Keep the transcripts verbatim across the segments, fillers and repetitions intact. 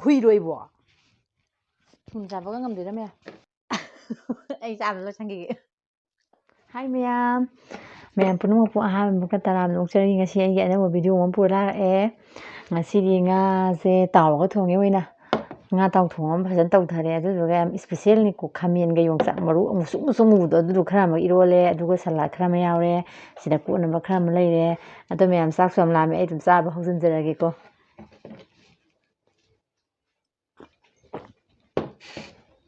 ꯍꯨꯏꯔꯣ ꯑꯩꯕꯣ? ꯊꯨꯝ ꯆꯥꯕꯒ ꯉꯝꯗꯦꯗ ꯃꯌꯥꯝ꯫ ꯑꯩ ꯆꯥꯕ ꯂꯣꯏꯁꯟꯈꯤꯒꯦ꯫ ꯍꯥꯏ ꯃꯌꯥꯝ, ꯃꯌꯥꯝ ꯄꯨꯝꯅꯃꯛꯄꯨ ꯑꯍꯥꯟꯕ ꯇꯔꯥꯝꯅ ꯑꯣꯛꯆꯔꯤ꯫ ꯉꯁꯤ ꯑꯩꯒꯤ ꯑꯅꯧꯕ video ꯑꯃ ꯄꯨꯔ ꯂꯥꯛꯑꯦ꯫ ꯉꯁꯤꯗꯤ ꯉꯥꯁꯦ ꯇꯥꯎꯔꯒ ꯊꯣꯡꯉꯦ ꯑꯣꯏꯅ꯫ ꯉꯥ ꯇꯥꯎ ꯊꯣꯡ ꯑꯃ ꯐꯖꯅ ꯇꯧꯊꯔꯦ꯫ ꯑꯗꯨꯗꯨꯒ ꯌꯥꯝ specialꯅꯤꯀꯣ, ꯈꯥꯃꯦꯟꯒ ꯌꯣꯡꯆꯥꯛ ꯃꯔꯨ ꯑꯃꯨꯁꯨꯛ ꯃꯨꯁꯨꯛ ꯃꯨꯕꯗꯣ, ꯑꯗꯨꯗꯣ ꯈꯔ ꯑꯃ ꯏꯔꯣꯜꯂꯦ꯫ ꯑꯗꯨꯒ salad ꯈꯔ ꯑꯃ ꯌꯥꯎꯔꯦ꯫ ꯁꯤꯗ ꯀꯣꯠꯅꯕ ꯈꯔ ꯑꯃ ꯂꯩꯔꯦ꯫ ꯑꯗꯣ ꯃꯌꯥꯝ, ꯆꯥꯛꯁꯨ ꯌꯥꯝ ꯂꯥꯝꯃꯦ, ꯑꯩ ꯑꯗꯨꯝ ꯆꯥꯕ ꯍꯧꯖꯤꯟꯖꯔꯒꯦꯀꯣ꯫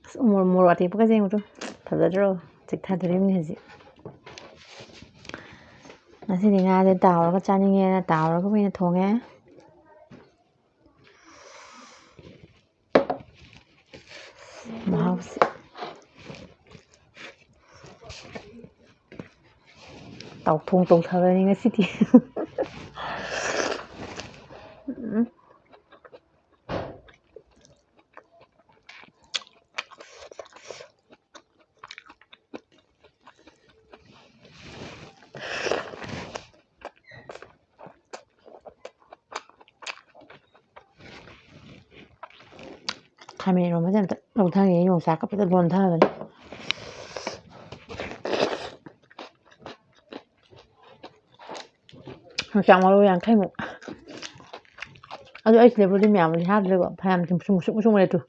ꯑꯁ, ꯎꯃꯣꯔꯣꯛ, ꯃꯣꯔꯣꯛ ꯑꯇꯦꯛꯄꯒꯁꯦ ꯌꯦꯡꯉꯨ ꯇꯨ꯫ ꯐꯖꯗ꯭ꯔꯣ? ꯆꯤꯛꯊꯗꯣꯔꯤꯕꯅꯤ ꯍꯧꯖꯤꯛ꯫ ꯉꯁꯤꯗꯤ ꯉꯥꯁꯦ ꯇꯥꯎꯔꯒ ꯆꯥꯅꯤꯡꯉꯦꯅ ꯇꯥꯎꯔꯒ ꯑꯣꯏꯅ ꯊꯣꯡꯉꯦ꯫ ꯃꯍꯥꯎꯁꯦ꯫ ꯇꯥꯎꯊꯣꯡ ꯇꯧꯊꯔꯅꯤ ꯉꯁꯤꯗꯤ꯫ ꯎꯝ꯫ ꯈꯥꯃꯦꯟ ꯏꯔꯣꯟꯕꯁꯦ ꯑꯝꯇ ꯂꯧꯊꯒꯦ, ꯌꯣꯡꯆꯥꯛꯀ ꯐꯖꯅ ꯂꯣꯟꯊꯕꯅꯤ꯫ ꯌꯣꯡꯆꯥꯛ ꯃꯔꯨ ꯌꯥꯡꯈꯩꯃꯨꯛ꯫ ꯑꯗꯨ ꯑꯩ ꯁꯤꯗꯕꯨꯗꯤ ꯃꯌꯥꯝꯕꯨꯗꯤ ꯍꯥꯞꯇ꯭ꯔꯦꯀꯣ, ꯐꯅꯌꯥꯝ ꯁꯨꯝ ꯃꯨꯁꯨꯛ ꯃꯨꯁꯨꯛ ꯃꯨꯔꯦ ꯇꯨ꯫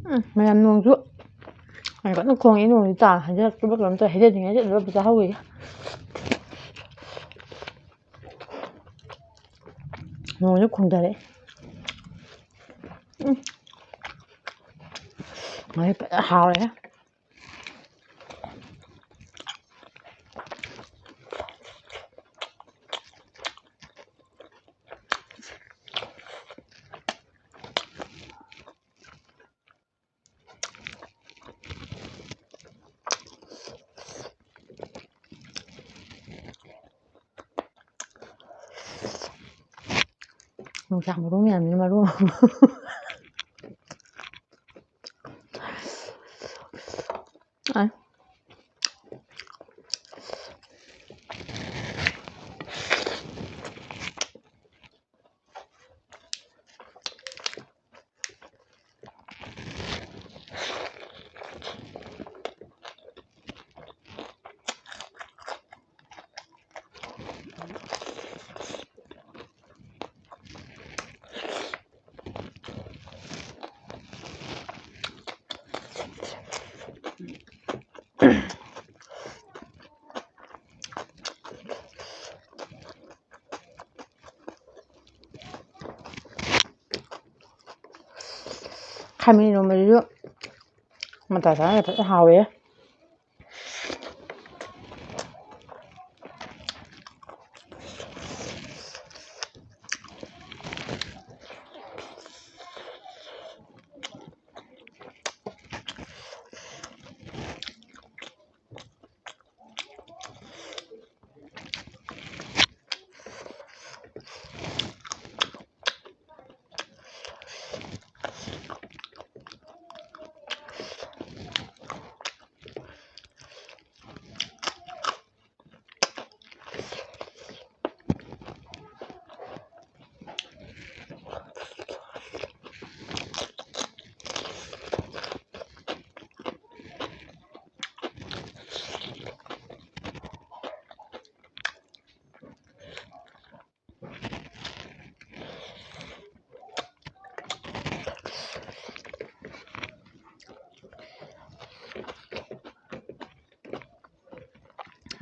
ꯎꯝ, ꯃꯌꯥꯝ ꯅꯣꯡꯁꯨ ꯌꯥꯝ ꯀꯟꯅ ꯈꯣꯡꯉꯦ꯫ ꯅꯣꯡꯁꯤ ꯇꯥ ꯍꯩꯊꯔꯛꯇ꯭ꯔꯕ ꯀꯩꯅꯣꯝ ꯇꯧꯋꯦ꯫ ꯍꯩꯊꯗ꯭ꯔꯤꯉꯩꯗ ꯂꯣꯏ ꯄꯩꯁꯥ ꯍꯧꯈꯤꯒꯦ꯫ ꯅꯣꯡꯁꯨ ꯈꯣꯡꯊꯔꯛꯑꯦ꯫ ꯎꯝ꯫ ꯃꯍꯤ ꯐꯖꯅ ꯍꯥꯎꯔꯦ꯫ ꯌꯣꯡꯆꯥꯛ ꯃꯔꯨ ꯃꯌꯥꯝꯁꯤꯅ ꯃꯔꯨ ꯑꯃ꯫ ꯑ꯫ ꯈꯥꯃꯦꯟ ꯏꯔꯣꯟꯕꯁꯤꯁꯨ ꯃꯇꯥ ꯆꯥꯅ ꯐꯖꯅ ꯍꯥꯎꯋꯦ꯫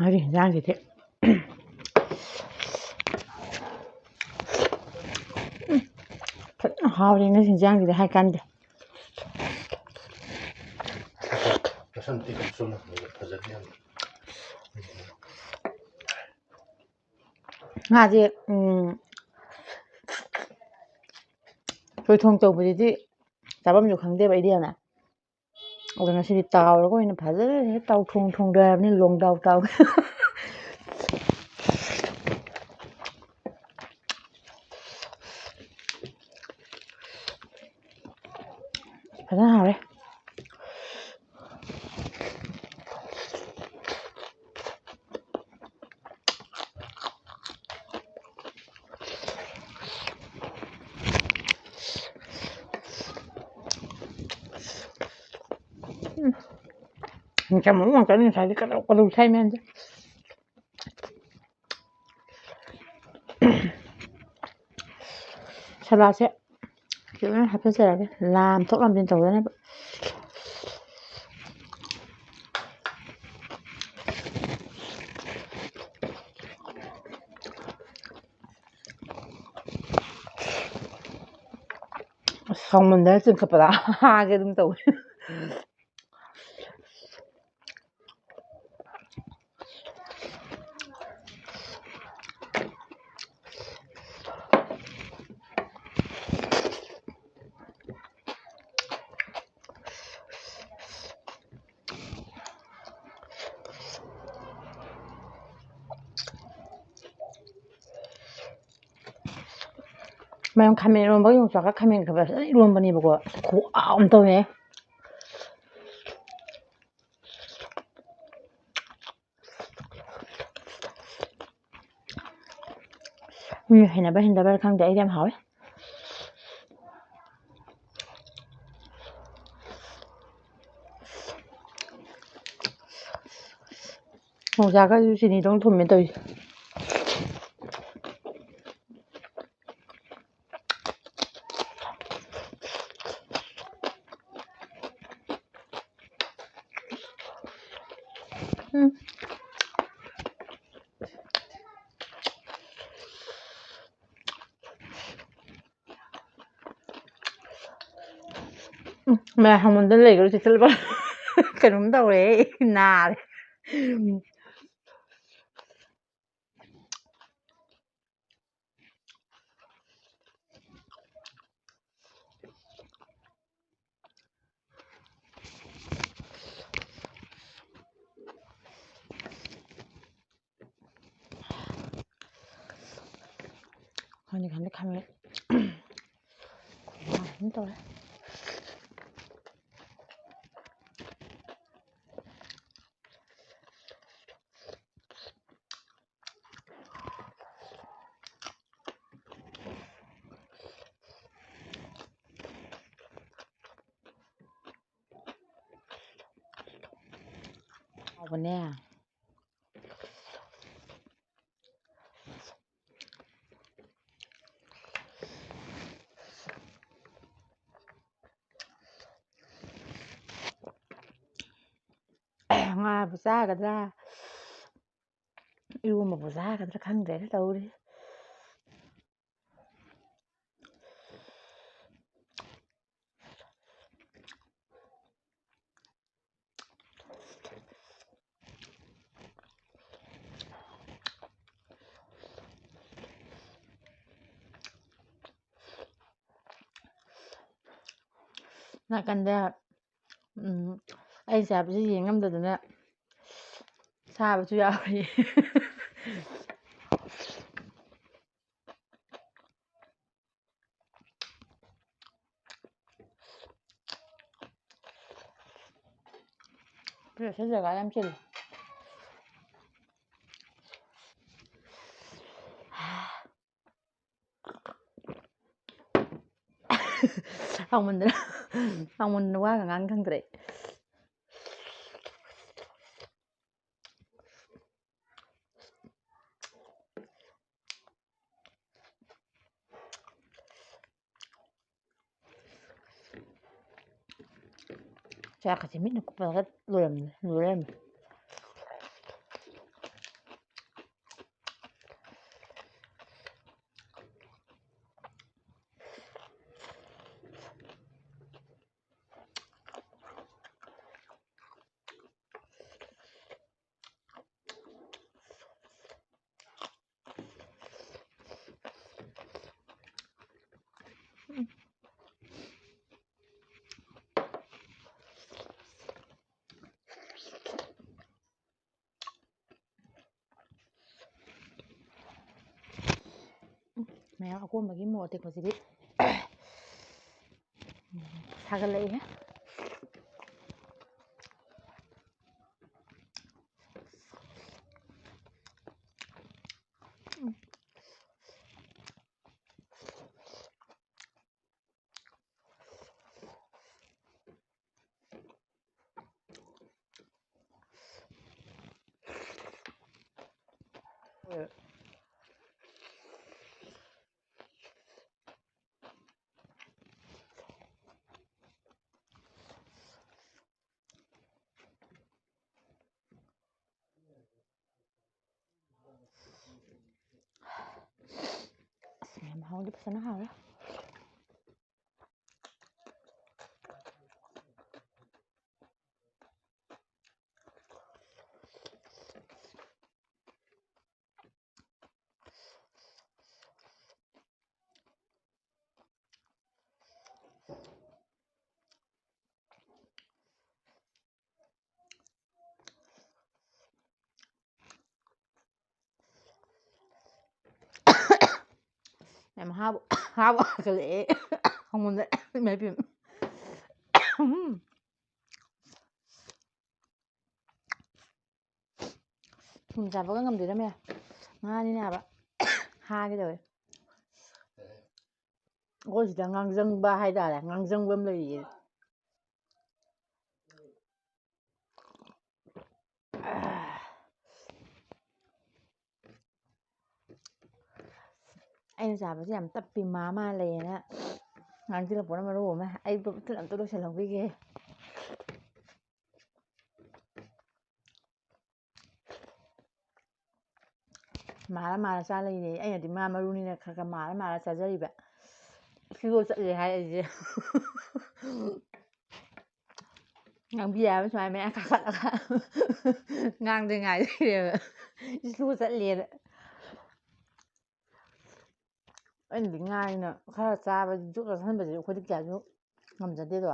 ꯍꯧꯖꯤꯛ ꯍꯤꯟꯖꯥꯡꯁꯤꯗꯤ ꯐꯖꯅ ꯍꯥꯎꯔꯦ ꯉꯁꯤ ꯍꯤꯟꯖꯥꯡꯁꯤꯗꯤ ꯍꯥꯏ ꯀꯥꯟꯗꯦ꯫ ꯉꯥꯁꯦ, ꯎꯝ, ꯊꯣꯏ ꯊꯣꯡ ꯇꯧꯕꯁꯤꯗꯤ ꯆꯥꯐꯝꯁꯨ ꯈꯪꯗꯦꯕ ꯑꯩꯗꯤ ꯌꯥꯝꯅ꯫ ꯑꯗꯣ ꯉꯁꯤꯗꯤ ꯇꯥꯎꯔꯒ ꯑꯣꯏꯅ ꯐꯖꯅ ꯍꯦꯛ ꯇꯥꯎꯊꯣꯡ ꯊꯣꯡꯊꯔꯕꯅꯤ, ꯂꯣꯡꯗꯥꯎ ꯇꯥꯎ꯫ ꯐꯖꯅ ꯍꯥꯎꯔꯦ꯫ ꯎꯝ꯫ ꯆꯥꯃꯨꯛ ꯉꯥꯛꯇꯅꯤ ꯉꯁꯥꯏꯗꯤ ꯀꯗꯧ ꯀꯗꯧ ꯁꯥꯏ ꯃꯌꯥꯝꯁꯦ꯫ ꯁꯂꯥꯠꯁꯦ ꯈꯤꯇꯪ ꯍꯥꯞꯆꯤꯟꯖꯔꯒꯦ, ꯂꯥꯝ ꯊꯣꯛ ꯂꯥꯝꯁꯤꯟ ꯇꯧꯗꯅꯕ꯫ ꯑꯁ, ꯍꯥꯎꯃꯟꯗꯅ ꯆꯤꯡꯈꯠꯄꯗ ꯍꯥꯒꯦ ꯑꯗꯨꯝ ꯇꯧꯋꯦ꯫ ꯃꯌꯥꯝ ꯈꯥꯃꯦꯟ ꯏꯔꯣꯟꯕꯒ ꯌꯣꯡꯆꯥꯛꯀ ꯈꯥꯃꯦꯟꯒ ꯐꯖꯅ ꯏꯔꯣꯟꯕꯅꯦꯕꯀꯣ꯫ ꯑꯁ, ꯈꯨꯍꯥꯎ ꯑꯃ ꯇꯧꯋꯦ꯫ ꯃꯤ ꯍꯩꯅꯕ ꯍꯩꯅꯗꯕ ꯈꯪꯗꯦ, ꯑꯩꯗꯤ ꯌꯥꯝ ꯍꯥꯎꯋꯦ꯫ ꯌꯣꯡꯆꯥꯛꯀꯁꯨ ꯆꯤꯅꯤꯗꯧ ꯊꯨꯝꯃꯦ ꯇꯧꯔꯤꯁꯦ꯫ ꯎꯝ꯫ ꯎꯝ, ꯃꯌꯥꯝ ꯍꯪꯃꯟꯗꯅ ꯂꯩꯈ꯭ꯔꯣ, ꯆꯦ ꯁꯤꯜꯚꯔ꯫ ꯀꯩꯅꯣꯝ ꯇꯧꯔꯦ, ꯑꯩ ꯅꯥꯔꯦ꯫ ꯈꯪꯗꯦ, ꯈꯪꯗꯦ, ꯈꯪꯗꯦ꯫ ꯈꯣꯡ ꯑꯗꯨꯝ ꯇꯧꯔꯦ꯫ ꯍꯥꯎꯕꯅꯦ꯫ ꯉꯥꯕꯨ ꯆꯥꯒꯗ꯭ꯔꯥ, ꯏꯔꯣꯝꯕꯕꯨ ꯆꯥꯒꯗ꯭ꯔꯥ ꯈꯪꯗ꯭ꯔꯦꯗ ꯇꯧꯔꯤ꯫ ꯅꯥꯀꯟꯗ, ꯎꯝ, ꯑꯩ ꯆꯥꯕꯁꯤ ꯌꯦꯡ ꯉꯝꯗꯗꯅ ꯁꯥꯕꯁꯨ ꯌꯥꯎꯔꯤ꯫ ꯄ꯭ꯔꯦꯁꯔ ꯖꯒꯥ ꯌꯥꯝ ꯆꯤꯜꯂꯤ꯫ ꯍꯥꯎꯃꯟꯗꯅ, ꯍꯥꯎꯃꯟꯗꯅ ꯋꯥꯒ ꯉꯥꯡ ꯈꯪꯗ꯭ꯔꯦ꯫ ꯆꯥꯛꯀꯁꯦ ꯃꯤꯠꯅ ꯀꯨꯞꯄꯒ ꯂꯣꯏꯔꯝꯃꯦ, ꯂꯣꯏꯔꯝꯃꯦ꯫ ꯑꯀꯣꯟꯕꯒꯤ ꯃꯣꯔꯣꯛ ꯑꯇꯦꯛꯄꯁꯤꯗꯤ ꯁꯥꯒꯠꯂꯛꯏꯍꯦ꯫ ꯑꯁ, ꯃꯌꯥꯝ ꯍꯥꯎꯗꯤ ꯐꯖꯅ ꯍꯥꯎꯔꯦ꯫ ꯌꯥꯝ ꯍꯥꯕ, ꯍꯥꯕ ꯍꯥꯒꯠꯂꯛꯑꯦ꯫ ꯍꯪꯉꯣꯟꯗ ꯏꯃꯥ ꯏꯕꯦꯝꯃ꯫ ꯎꯝ꯫ ꯊꯨꯝ ꯆꯥꯕꯒ ꯉꯝꯗꯦꯗ ꯃꯌꯥꯝ꯫ ꯉꯥꯅꯤꯅꯦ ꯍꯥꯏꯕ꯫ ꯍꯥꯒꯦ ꯇꯧꯋꯦ꯫ ꯑꯩꯈꯣꯏ ꯁꯤꯗ ꯉꯥꯡꯖꯪꯕ ꯍꯥꯏꯇꯥꯔꯦ, ꯉꯥꯡꯖꯪꯕ ꯑꯃ ꯂꯩꯔꯤꯌꯦ꯫ ꯑꯩꯅ ꯆꯥꯕꯁꯦ ꯌꯥꯝ ꯇꯞꯄꯤ, ꯃꯥ ꯃꯥ ꯂꯩꯌꯦꯅ ꯉꯥꯡꯁꯤꯜꯂꯛꯄꯅ ꯃꯔꯣꯜ ꯑꯃ꯫ ꯑꯩ ꯊꯨꯅ ꯑꯝꯇ ꯂꯣꯏꯁꯤꯜꯍꯧꯈꯤꯒꯦ꯫ ꯃꯥꯔ ꯃꯥꯔ ꯆꯥ ꯂꯩꯔꯦ꯫ ꯑꯩꯅꯗꯤ ꯃꯥ ꯃꯔꯨꯅꯤꯅ ꯈꯔ ꯈꯔ ꯃꯥꯔ ꯃꯥꯔ ꯆꯥꯖꯔꯤꯕ꯫ ꯁꯤꯒ ꯆꯠꯂꯦ ꯍꯥꯏ ꯑꯩꯁꯦ꯫ ꯉꯥꯡꯕꯤ ꯍꯥꯏꯕ ꯁꯨꯃꯥꯏꯅ ꯃꯌꯥꯝ ꯀꯥꯈꯠꯂꯒ ꯉꯥꯡꯗꯣꯏ ꯉꯥꯏ ꯂꯩꯔꯦꯕ꯫ ꯁꯤꯒ ꯆꯠꯂꯦꯅ꯫ ꯑꯩꯅꯗꯤ ꯉꯥꯏꯅ ꯈꯔ ꯆꯥꯕ, ꯖꯨꯛ ꯆꯥꯁꯟꯕꯁꯦ ꯑꯩꯈꯣꯏꯗꯤ ꯀꯌꯥꯁꯨ ꯉꯝꯖꯗꯦꯗꯣ꯫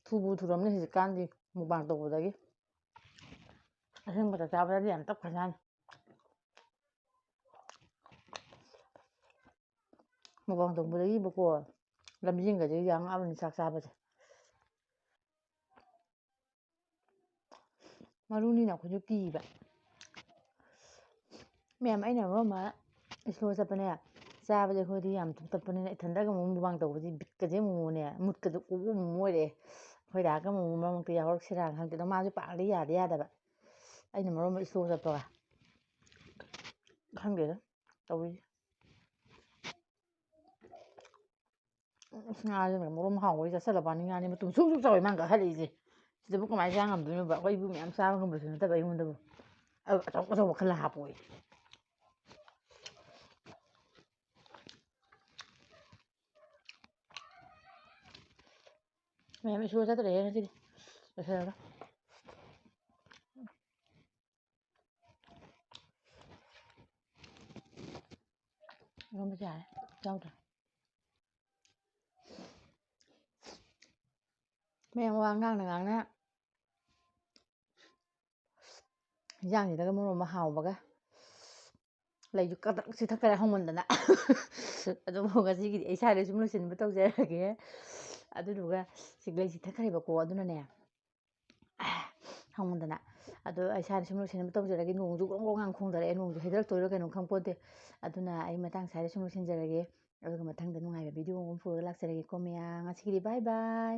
ꯊꯨꯕꯨ ꯊꯨꯔꯝꯅꯤ ꯍꯧꯖꯤꯛꯀꯥꯟꯗꯤ ꯃꯨꯛꯕꯥꯡ ꯇꯧꯕꯗꯒꯤ꯫ ꯑꯁꯦꯡꯕꯗ ꯆꯥꯕꯗꯗꯤ ꯌꯥꯝ ꯇꯞꯈ꯭ꯔꯖꯥꯠꯅꯤ꯫ ꯃꯨꯛꯕꯥꯡ ꯇꯧꯕꯗꯒꯤꯕꯀꯣ ꯂꯝꯖꯦꯟꯒꯁꯦ ꯌꯥꯡꯉꯛꯑꯕꯅꯤ ꯆꯥꯛ ꯆꯥꯕꯁꯦ꯫ ꯃꯔꯨꯅꯤꯅ ꯑꯩꯈꯣꯏꯁꯨ ꯀꯤꯕ꯫ ꯃꯌꯥꯝ ꯑꯩꯅ ꯃꯔꯣꯟ ꯑꯃ slow ꯆꯠꯄꯅꯦ, ꯆꯥꯕꯁꯦ ꯑꯩꯈꯣꯏꯗꯤ ꯌꯥꯝ ꯊꯣꯛꯇꯠꯄꯅꯤꯅ ꯏꯊꯟꯗꯒ ꯑꯃꯨꯛ ꯃꯨꯛꯕꯥꯡ ꯇꯧꯕꯁꯦ ꯕꯤꯠꯀꯁꯦ ꯑꯃꯨꯛꯅꯦ, ꯃꯨꯠꯀꯁꯦ ꯎ ꯑꯃꯨꯛ ꯑꯣꯏꯔꯛꯑꯦ꯫ ꯑꯩꯈꯣꯏ ꯗꯥꯒ ꯑꯃꯨꯛ ꯃꯔꯛ ꯃꯔꯛꯇ ꯌꯥꯎꯔꯛꯁꯤꯔꯥꯅ ꯈꯪꯗꯦ, ꯑꯗꯣ ꯃꯥꯁꯨ ꯄꯥꯛꯅꯗꯤ ꯌꯥꯗꯤ ꯌꯥꯗꯕ, ꯑꯩꯅ ꯃꯔꯣꯟ ꯑꯃ slow ꯆꯠꯄꯒ꯫ ꯈꯪꯗꯦꯗ ꯇꯧꯔꯤꯁꯦ꯫ ꯑꯁ, ꯉꯥꯁꯤꯅ ꯃꯔꯣꯝ ꯍꯥꯎꯕꯩ ꯆꯥꯁꯤꯜꯂꯕꯅꯤ꯫ ꯉꯥꯅꯤ ꯃꯇꯨꯝ ꯁꯨꯛ ꯁꯨꯛ ꯆꯥꯎꯋꯤ ꯃꯥꯅ ꯀꯛꯍꯜꯂꯛꯏꯁꯦ꯫ ꯁꯤꯗꯕꯨ ꯀꯃꯥꯏꯅ ꯆꯥ ꯉꯝꯗꯣꯏꯅꯣꯕ? ꯑꯩꯈꯣꯏꯕꯨ ꯃꯌꯥꯝ ꯆꯥꯕ ꯉꯝꯕꯁꯨ ꯅꯠꯇꯕ ꯑꯩꯉꯣꯟꯗꯕꯨ꯫ ꯑꯗꯨ ꯑꯆꯧ ꯑꯆꯧꯕ ꯈꯜꯂ ꯍꯥꯞꯄꯣꯌꯦ꯫ ꯃꯌꯥꯝ slow ꯆꯠꯇ꯭ꯔꯦꯍꯦ ꯉꯁꯤꯗꯤ꯫ ꯂꯣꯏꯁꯤꯜꯂꯒ꯫ ꯏꯔꯣꯟꯕꯁꯦ ꯌꯥꯔꯦ, ꯆꯥꯎꯗ꯭ꯔꯦ꯫ ꯃꯌꯥꯝ ꯋꯥ ꯉꯥꯡꯅ ꯉꯥꯡꯅ ꯏꯟꯖꯥꯡꯁꯤꯗꯒ ꯃꯔꯣꯟ ꯑꯃ ꯍꯥꯎꯕꯒ꯫ ꯂꯩꯁꯨ ꯀꯗ꯭ꯔꯛ ꯆꯤꯊꯈ꯭ꯔꯦ ꯍꯥꯎꯃꯟꯗꯅ꯫ ꯑꯗꯨꯕꯨ ꯉꯁꯤꯒꯤꯗꯤ ꯑꯩ ꯁ꯭ꯋꯥꯏꯗ ꯁꯨꯝ ꯂꯣꯏꯁꯤꯟꯕ ꯇꯧꯖꯔꯒꯦ꯫ ꯑꯗꯨꯗꯨꯒ ꯁꯤ ꯂꯩ ꯆꯤꯊꯈ꯭ꯔꯦꯕꯀꯣ, ꯑꯗꯨꯅꯅꯦ ꯍꯥꯎꯃꯟꯗꯅ꯫ ꯑꯗꯣ ꯑꯩ ꯁ꯭ꯋꯥꯏꯗ ꯁꯨꯝ ꯂꯣꯏꯁꯤꯟꯕ ꯇꯧꯖꯔꯒꯦ꯫ ꯅꯣꯡꯁꯨ ꯒ꯭ꯔꯣꯡ ꯒ꯭ꯔꯣꯡ ꯉꯥꯡ ꯈꯣꯡꯗꯔꯛꯑꯦ꯫ ꯅꯣꯡꯁꯨ ꯍꯩꯗꯔꯛꯇꯣꯏꯔꯣ ꯀꯩꯅꯣ ꯈꯪꯄꯣꯟꯇꯦ꯫ ꯑꯗꯨꯅ ꯑꯩ ꯃꯇꯥꯡ ꯁ꯭ꯋꯥꯏꯗ ꯁꯨꯝ ꯂꯣꯏꯁꯤꯟꯖꯔꯒꯦ꯫ ꯑꯗꯨꯒ ꯃꯊꯪꯗ ꯅꯨꯡꯉꯥꯏꯕ video ꯑꯃ ꯄꯨꯔꯒ ꯂꯥꯛꯆꯔꯒꯦꯀꯣ ꯃꯌꯥꯝ꯫ ꯉꯁꯤꯒꯤꯗꯤ bye bye꯫